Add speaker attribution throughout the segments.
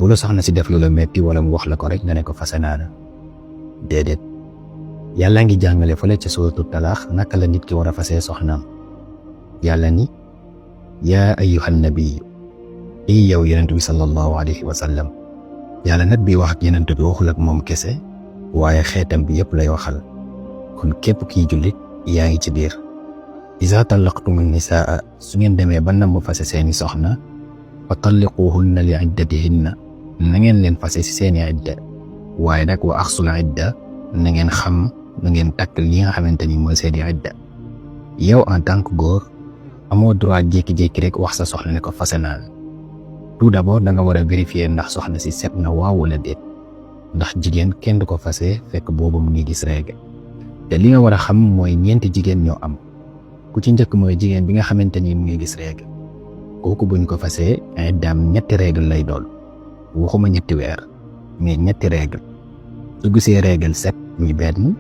Speaker 1: bu la soxna si def lu la metti wala mu wax la ko rek nga ne ko fase naa la déedéet yàlla ngi jàngale fële ca suratul talaax naka la nit ki war a fasee soxnaam yàlla ni yaa ayyuhan nabiyyu yow yonent bi sallallahu alayhi wa sallam yàlla nag bi wax ak yonent bi waxul ak moom kese waaye xeetam bi yëpp lay waxal kon képp kiy jullit yaa ngi ci biir iza tallaqtumu nisaa su ngeen demee ba nam fase seeni soxna fa talliquhunna li iddatihinna na ngeen leen fase ci seeni idda waaye nag wa axsul idda na ngeen xam na ngeen takk li nga xamante ni mooy seeni idda yow en tant que góor amoo droit jékki-jékki rek wax sa soxna ne ko fase naa la tout d'abord da nga war a vérifier ndax soxna si set na waaw wala déet ndax jigéen kenn du ko fase fekk boobu mu ngi gis règle te li nga war a xam mooy ñeenti jigéen ñoo am ku ci njëkk mooy jigéen bi nga xamante ni mu ngi gis règle kooku buñ ko fasee iddaam ñetti règle lay doon waxuma ñetti weer mais ñetti règle su gisee règle 7 muy benn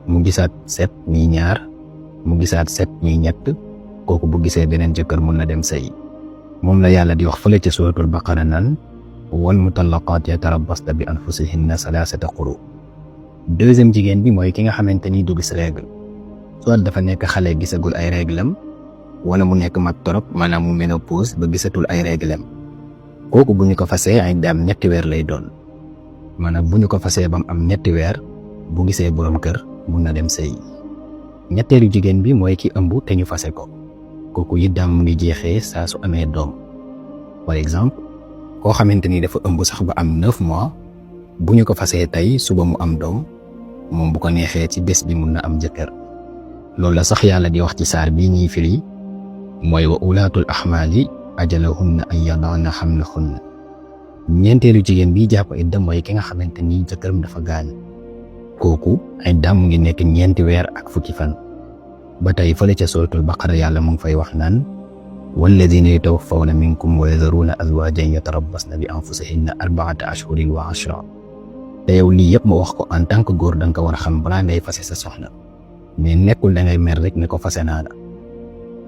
Speaker 1: mu gisaat 7 muy ñaar mu gisaat 7 muy ñett kooku bu gisee beneen jëkkër mun na dem sëy moom la yàlla di wax fële ci suratul baqara nan wal mutallaqaat yatarabbasna bi anfusihinna salaasata quru deuxième jigéen bi mooy ki nga xamante ni du gis règle soit dafa nekk xale gisagul ay réglam wala mu nekk mag torop maanaam mu ménopause ba gisatul ay réglam kooku bu ñu ko fasee ay daam ñetti weer lay doon maanaam bu ñu ko fasee bam am ñetti weer bu gisee borom kër mun na dem sëy ñetteelu jigéen bi mooy ki ëmb te ñu fase ko kooku yiddaam mu ngi jeexee saa su amee doom par exemple koo xamante ni dafa ëmb sax ba am 9 mois bu ñu ko fasee tey suba mu am doom moom bu ko neexee ci bés bi mun na am jëkkër loolu la sax yàlla di wax ci saar bii ñuy firi mooy wa ulaatul ahmaali ajalahunna an yada'na hamlahunna ñeenteelu jigéen bi jàpp idda mooy ki nga xamante ni jëkkëram dafa gaañ kooku iddaam mu ngi nekk ñeenti weer ak fukki fan ba tey fële ca suratul baqara yàlla mu ngi fay wax naan walladina yatawaffawna minkum wa yadharuna azwajan yatarabbasna bi anfusihinna 4 ashhurin wa 10 te yow lii yëpp ma wax ko en tant que góor da nga ko war a xam balaa ngay fase sa soxna mais nekkul da ngay mer rek ne ko fase naa la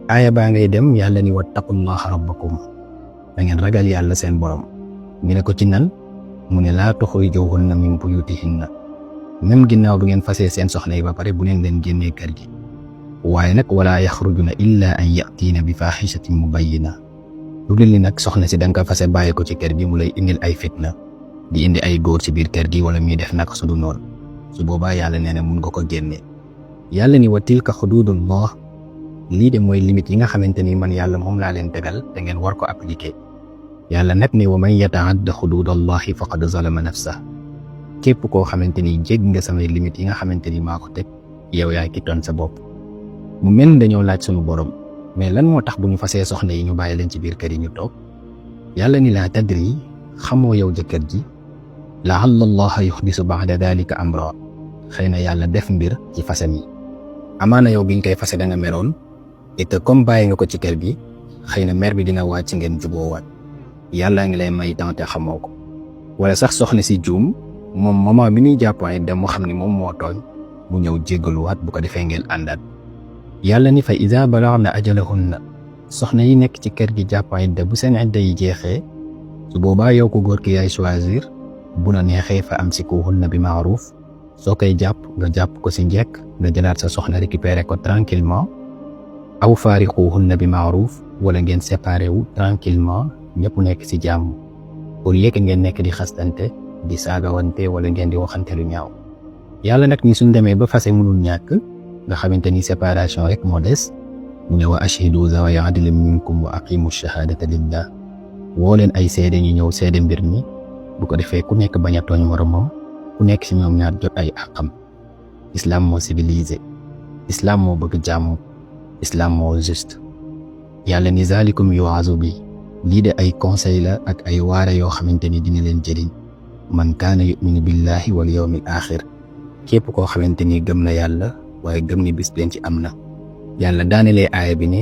Speaker 1: aaya baa ngay dem yàlla ni wattaqullaha rabbakum da ngeen ragal yàlla seen borom ñu ne ko ci nan mu ne laa tuxrijuhunna min buyutihinna même ginnaaw du ngeen fasee seen soxna yi ba pare bu leen leen génnee kër gi waaye nag wala yaxrujuna illa an yatiina bi faaxishatin mubayyina lu dul ni nag soxna si danga ko fase bàyyi ko ci kër gi mu lay indil ay fitna di indi ay góor ci biir kër gi wala muy def naka su du noonu su boobaa yàlla nee na mun nga ko génnee yàlla ni wa tilka xududullah lii de mooy limite yi nga xamante ni man yàlla moom laa leen tegal te ngeen war ko appliquer yàlla nag ni wa man yataadda xududallahi faqad zalama nafsa képp koo xamante ni jégg nga samay limite yi nga xamante ni maa ko teg yow yaay ki toon sa bopp mu mel ni dañoo laaj sunu borom mais lan moo tax bu ñu fasee soxna yi ñu bàyyi leen ci biir kër yi ñu toog yàlla ni laa tadri xamoo yow jëkkër ji laalla allaha yuxdisu ba'da dalika amra xëy na yàlla def mbir ci fase mi amaana yow biñ koy fase da nga meroon et comme bàyyi nga ko ci kër gi xëy na mer bi dina wàcc ngeen juboowaat yàlla ngi lay may temps te xamoo ko wala sax soxna si juum moom moment bi ñuy jàppoon dem mu xam ni moom moo tooñ mu ñëw jéggaluwaat bu ko defee ngeen àndaat yàlla ni fa iza balagna ajalahunna soxna yi nekk ci kër gi jàpp idda bu seen idda yi jeexee su boobaa yow ko góor ki yaay choisir bu la neexee fa amsikuhunna bi ma'ruf soo koy jàpp nga jàpp ko si njekk nga jëlaat sa soxna récupérer ko tranquillement aw faariquhunna bi ma'ruf wala ngeen séparé wu tranquillement ñëpp nekk si jàmm pour yekk ngeen nekk di xastante di saagawante wala ngeen di waxante lu ñaaw yàlla nag ni suñ demee ba fase mënul ñàkk nga xamante ni séparation rek moo des mu ne wa ashhidu zawa adlin minkum wa aqimu shahadata lillah woo leen ay seede ñu ñëw seede mbir mi bu ko defee ku nekk bañ a tooñ moromam ku nekk si ñoom ñaar jot ay àqam islam moo civilisé islam moo bëgg jàmm islam moo juste yàlla ni zalikum yu'azu bi lii de ay conseil la ak ay waare yoo xamante ni dina leen jëriñ man kaana yu'minu billahi wal yawmil axir képp koo xamante ni gëm na yàlla waaye gëm ni bis leen ci am na yàlla daanelee aaya bi ne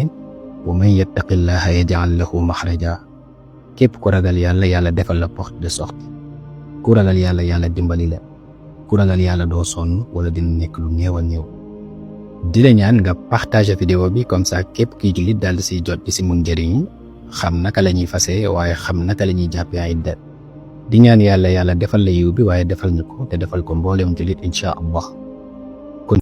Speaker 1: wa man yattaqillaha yaj'al lahu maxraja képp ku ragal yàlla yàlla defal la porte de sortie ku ragal yàlla yàlla dimbali la ku ragal yàlla doo sonn wala dina nekk lu néew a néew di la ñaan nga partager vidéo bi comme ça képp kiy jullit daal di siy jot di si mun njëriñ xam naka la ñuy fase waaye xam naka la ñuy jàppee ay idda di ñaan yàlla defal la yiw bi waaye defal ñu ko te defal ko mboolem jullit insha Allah.